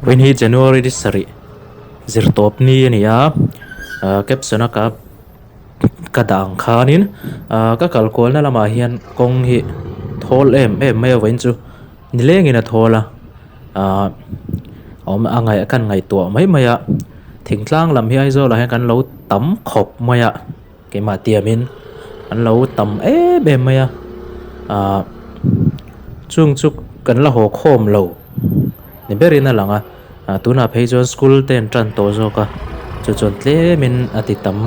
Vawiin hi January ni sarih zirtawp ni a ni a ah caption a ka ka dah ang khanin ah ka kal kualna lamah hian kawng hi thawl em em mai a vawiin chu nilengin a thawl a ah awm a ngaih kan ngaihtuah mai mai a thingtlang lam hi Aizawl ah hian kan lo tam khawp mai a. Keimah tiamin an lo tam em em mai a, ah chung chu kan la haw khawm lo ni berin a lang a, ah tunah phei chuan school te an tan tawh zawk a, chu chuan tlemin a ti tam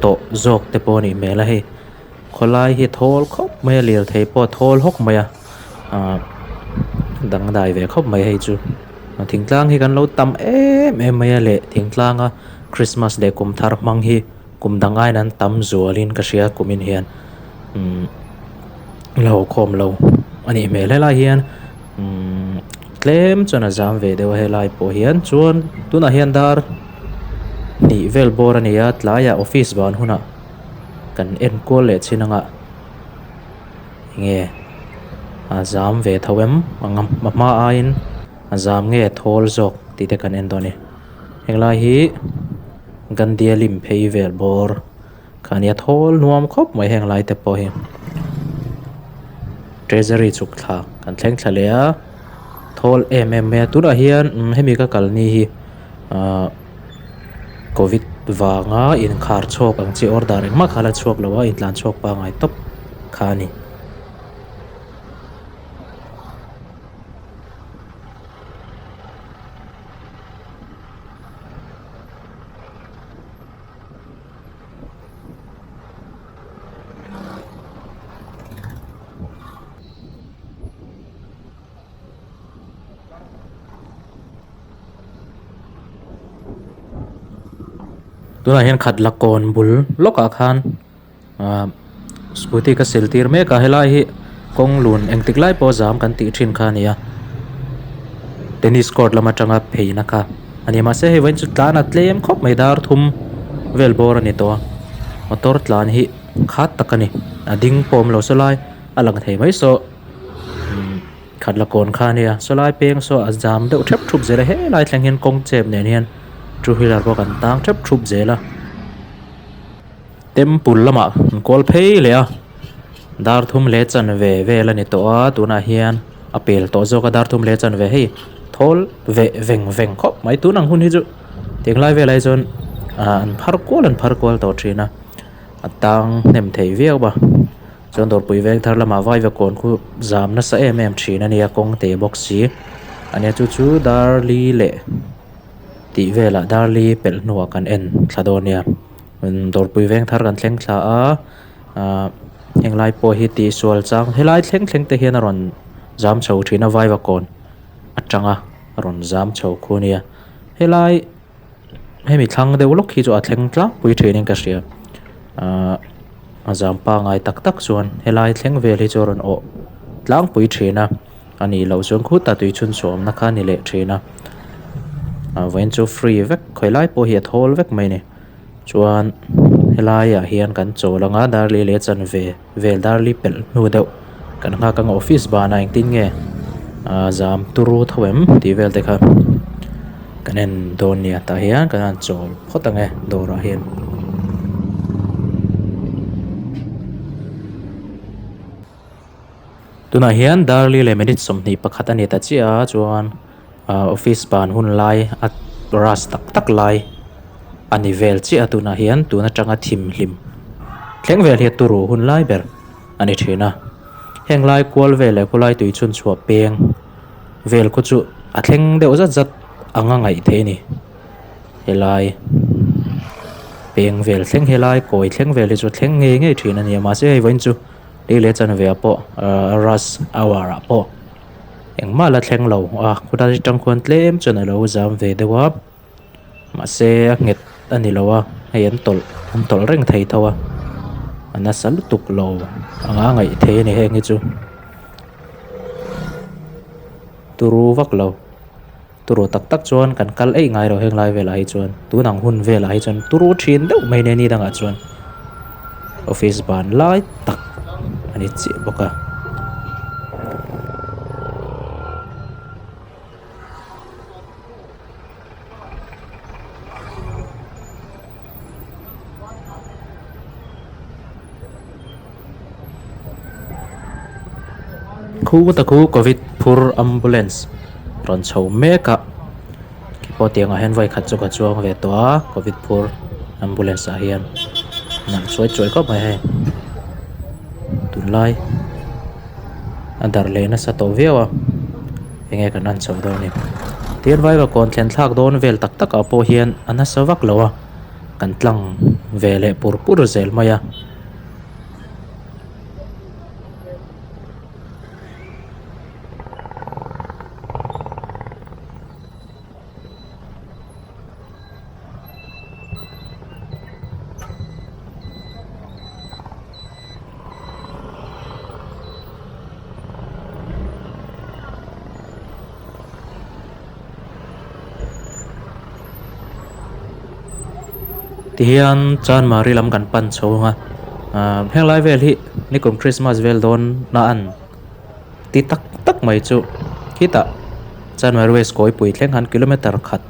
tawh zawk te pawh a nih hmel a hei, khawlai hi thawl khawp mai a lirthei pawh a thawl hawk mai a, ah dangdai ve khawp mai hei chu, thingtlang hi kan lo tam em em mai a leh thingtlanga Christmas leh kum thar hmang hi. Kum dang aiin an tam zualin ka hria kumin hian umm la haw khawm lo a nih hmel helai hian umm tlem chuan a zam ve deuh a helai pawh hian chuan tunah hian dar hnih vel bawr a ni a tlaiah office ban hunah kan en kual leh chin anga enge a zam ve tho em a hma aiin a zam nge thawl zawk tih te kan en dawn a ni. Henglai hi Gandhi-a lim phei vel bawr kha ania thawl nuam khawp mai heng lai te pawh hi treasury chhuk thla kan thleng thla leh a thawl em em mai a tunah hian hemi ka kal ni hi ahh covid vanga inkhar chhuak ang chi order engmah kha la chhuak lo a intlan chhuak pangai tawp kha a ni. Tunah hian khat la kawn bul lawkah khan Ahh scooty ka sil tir mek a helai hi kawng lun engtik lai pawh zam kan tih thin kha a ni a tennis court lam atanga pheina kha a ni mahse hei vawiin chu tlan a tlem khawp mai dar thum vel bawr a ni tawh a motor tlan hi khat tak a ni a ding pawh a awm lo saw lai a lang thei mai saw umm khat la kawn kha a nia saw lai peng saw a zam deuh thep thup zel a helai thleng hian kawng chep nen hian two wheeler pawh kan tang thep thup zel a. Temple lamah an kawl phei leh a dar thum leh chanve vel a ni tawh a tunah hian a pel tawh zawk a dar thum leh chanve hei thawl veh veng veng khawp mai tun ang hun hi chu tinglai velah hi chuan ah an phar kual an phar kual tawh thin a a tang hnem thei viau a chuan dawrpui veng thar lamah vaiva kawn khu zam nasa em em thin a nia kawng te bawk si a nia chu chu dar li leh tih velah dar li pelh hnuah kan en thla dawn nia. Dawrpui veng thar kan thleng thla a ahh henglai pawh hi tihsual chang helai thleng thleng te hian a rawn zam chho thin a vaivakawn atanga a rawn zam chho khu ania helai hemi thlang deuh lawk hi chu a thleng tlangpui thin in ka hria ahh a zam pangai tak tak chuan helai thleng vel hi chu a rawn awh tlangpui thin a a nih loh chuan khutah tui chhun chhuahna kha a ni leh thin a ah vawiin chu free vek khawilai pawh hi a thawl vek mai a ni. Chuan helaiah hian kan chawl anga darli leh chanve vel darli pelh hnu deuh kan nghak anga office banah engtin nge ah zam turu tho em tih vel te kha kan en dawn nia tah hian kan han chawl phawt ang e dawrah hian. Tunah hian darli leh minute 21 a ni ta chiah a chuan ah office ban hun lai a rush tak tak lai a ni vel chiah a tunah hian tun atanga thim hlim thleng vel hi a turu hun lai ber a ni thin a heng lai kual vel leh khawlai tui chhun chhuah peng vel khu chu a thleng deuh zat zat anga ngaih theih a ni helai peng vel thleng helai kawi thleng vel hi chu a thleng ngei ngei thin a ni a mahse hei vawiin chu. Lei leh chanve ah pawh ahh rush hour ah pawh engmah la thleng lo a khawlai atang khuan tlem chuan alo zam ve deuh a mahse a nghet a ni lo a hei an tawlh an tawlh reng thei tho a a nasa lutuk lo anga ngaih theih a ni heng hi chu turu vak lo. Turu tak tak chuan kan kal eih ngai lo heng lai velah hi chuan tun ang hun velah hi chuan turu thin deuh mai nia ni dangah chuan office ban lai tak a ni chiah bawk a. Khu ta khu covid phur ambulance rawn chho mek a khi pawh tiangah hian vawi khat chu ka chuang ve tawh a covid phur ambulance ah hian nalh chuai chuai khawp mai hei tunlai a darh leh nasa tawh viau a enge kan han chhoh dawn a ni tin vaivakawn thlen thlak dawn vel tak tak ah pawh hian a nasa vak lo a kan tlang ve leh pur pur zel mai a. Tihian Chanmari lam kan pan chho ang a ah henglai vel hi nikum Christmas vel dawn na an ti tak tak mai chu khitah Chanmari West kawipui thleng han kilometer khat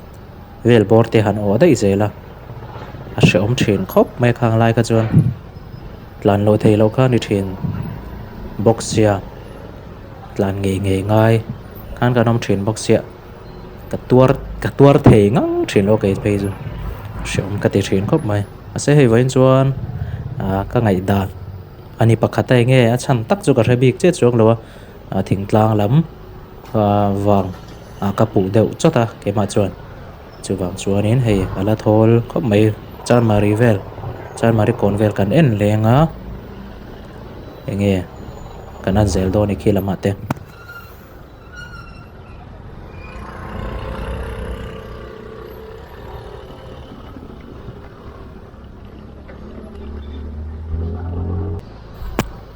vel bawr te han awh daih zel a a hrehawm thin khawp mai a khang lai kha chuan tlan loh theih loh kha a ni thin bawk sia tlan ngei ngei ngai khan kan awm thin bawk sia ka tuar ka tuar thei ngang thin lo kei phei chu hrehawm ka ti thin khawp mai mahse hei vawiin chuan ah ka ngaihdan a ni pakhat a enge a chhan tak chu ka hre bik chiah chuang lo a ah thingtlang lam ah vang ah ka puh deuh chawt a keimah chuan chuvang chuanin hei a la thawl khawp mai chanmari vel chanmari kawn vel kan en leng a enge kan han zel dawn i khi lamah te.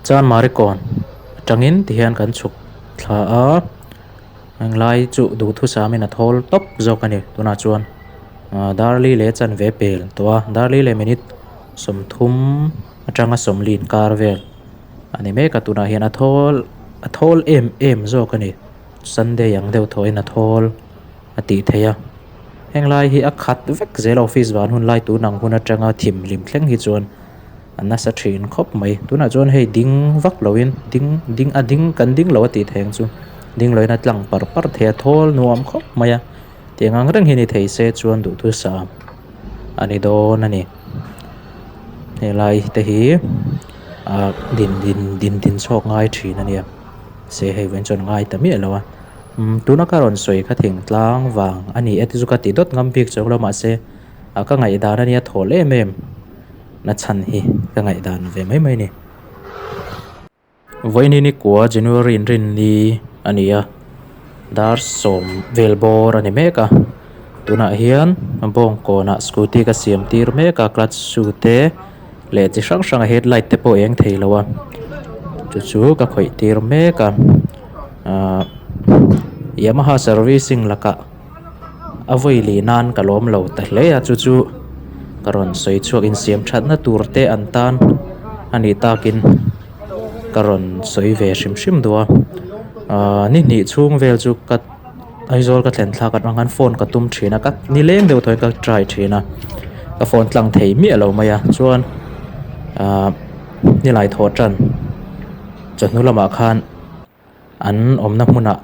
Chanmari kawn atangin tihian kan chhuk thla a englai chu duhthusamin a thawl tawp zawk a ni tunah chuan ah darli leh chanve pel tawh a darli leh minute 30 atanga 40 inkar vel a ni mek a tunah hian a thawl a thawl em em zawk a ni Sunday ang deuh thawhin a thawl a tih theih a henglai hi a khat vek zel a office van hun lai tun ang hun atanga thim hlim thleng hi chuan a nasa thin khawp mai tunah chuan hei ding vak loin ding ding a ding kan ding lo a tih theih ang chu ding loin a tlang par par thei a thawl nuam khawp mai a tiang ang reng hi ni thei se chuan duhthusam a ni dawn a ni helai te hi ah din din din din chhuak ngai thin a nia se hei vawiin chuan ngai ta miah lo a umm tuna ka rawn sawi kha thingtlang vang a ni e te chu ka ti dawt ngam bik chuang lo mahse ah ka ngaihdan a nia thawl em em na chhan hi ka ngaihdan ve mai mai a ni. Vawiin ni kua January inrinni a ni a, dar sawm vel bawr a ni mek a, tunah hian bawngkawnah scooty ka siam tir mek a clutch shoe te leh chi hrang hrang a headlight te pawh a eng thei lo a, chu chu ka khawih tir mek a, ahh Yamaha servicing lakah. A vawi lih nan ka lawm lo ta hle a chu chu ka rawn sawi chhuak insiam thatna tur te an tan a nih takin ka rawn sawi ve hrim hrim duh a ahh ni hnih chhung vel chu ka Aizawl ka thlen thlak atang khan phone ka tum thin a ka nileng deuh thaw in ka try thin a ka phone tlang thei miah lo mai a chuan ahh nilai thawh tan chawhnu lamah khan. An awmna hmunah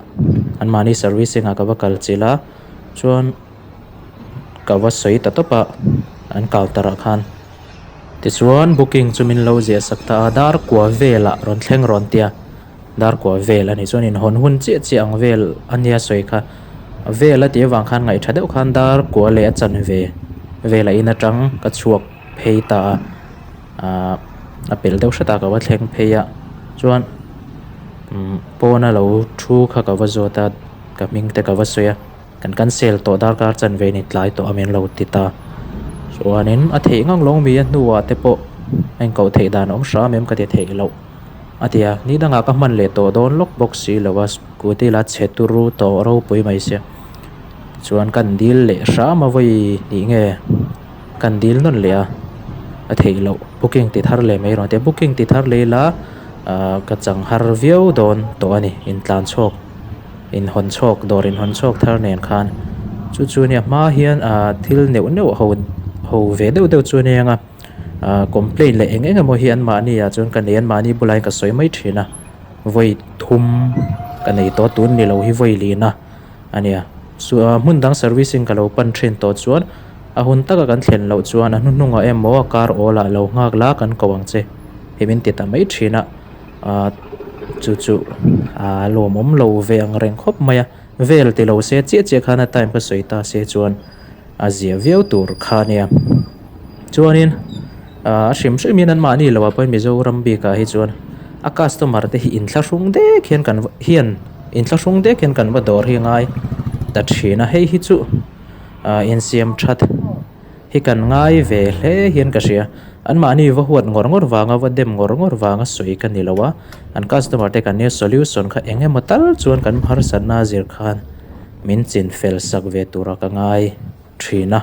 anmahni servicing ah ka va kal chilh a chuan ka va sawi ta tawp a an counter ah khan tichuan booking chu min lo ziah sak ta a dar kua velah rawn thleng rawn tia dar kua vel a nih chuan inhawn hun chiah chiah ang vel a nia sawi kha vel a tih avang khan ngaih tha deuh khan dar kua leh a chanve velah in atang ka chhuak phei ta a. Ahh a pel deuh hret a ka va thleng phei a chuan umm pawna lo thu kha ka va zawt a ka hming te ka va sawi a kan cancel tawh darkar chanve ni tlai tawh a min lo ti ta chuanin a theih ngang lo mi a hnuah te pawh a inkoh theih dan a awm hram em ka ti theih loh a ti a ni dangah ka hman leh tawh dawn lawk bawk si lo a scooty la chhe turu tawh ropui mai sia chuan kan dil leh hram a vawi hnih nge. Kan dil nawn leh a, a theih loh booking ti thar leh mai rawh tia booking ti thar leh ila ah ka chang har viau dawn tawh a ni intlan chhuak inhawn chhuak dawr inhawn chhuak thar nen khan chu chu nia hma hian ah thil neuh neuh ho ho ve deuh deuh chu a nia ang a ah complaint leh eng eng emaw hi anmahni ah chuan ka nei anmahni bulah hian ka sawi mai thin a. Vawi thum ka nei tawh a tun ni lo hi vawi lin a a nia. Chu hmun dang servicing ka lo pan thin tawh chuan a hun taka kan thlen loh chuan a hnuhnungah emaw a kar awl ah lo nghak la kan ko ang che hi min ti ta mai thin a ah chu chu a lawmawm lo ve ang reng khawp mai a vel ti lo se chiah chiah khan a time ka sawi ta se chuan a zia viau tur kha a nia chuanin ah a hrim hrim in an mahni loh ah pawhin Mizoram bik ah hi chuan a customer te hi inthlahrung dek hian kan hian inthlahrung dek hian kan va dawr hi a ngai ta thin a hei hi chu ah insiam that hi kan ngai ve hle hian ka hria an mahni va huat ngawr ngawr vanga va dem ngawr ngawr vanga sawi ka ni lo a an customer te kan nia solution kha eng emaw tal chuan kan harsatna a zir khan. Min chin fel sak ve tura ka ngai thin a,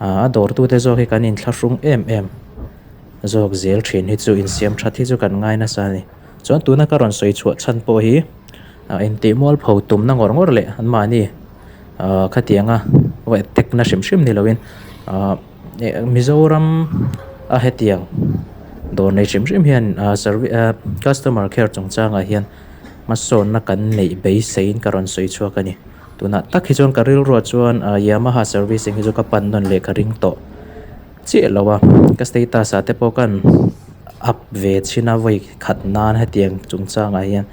a dawrtute zawk hi kan inthlahrung em em zawk zel thin hi chu insiam that hi chu kan ngai nasa a ni. Chuan tuna ka rawn sawi chhuah chhan pawh hi intih mualpho tumna ngawr ngawr leh anmahni khatianga attack na hrim hrim ni loin Mizoram a hetiang dawr nei hrim hrim hian customer care chungchangah hian Hmasawnna kan neih beiseiin ka rawn sawi chhuak a ni. Tunah tak hi chuan ka rilruah chuan Yamaha servicing hi chu ka pan nawn leh ka ring tawh chiah lo a. Ka status ah te pawh kan up ve chhin a vawi khat nan hetiang chungchangah hian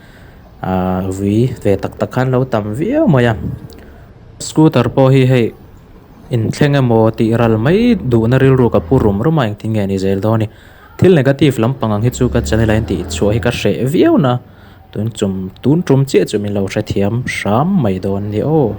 ahh vui ve tak tak khan lo tam viau mai a. Scooter pawh hi hei inthleng emaw tih ral mai duhna rilru ka pu rum rum a engtin nge ni zel dawn a ni. Thil negative lampang ang hi chu ka channel ah hian tih chhuah hi ka hreh viau na tun chum tun tum chiah chu min lo hrethiam hram mai dawn nia aw.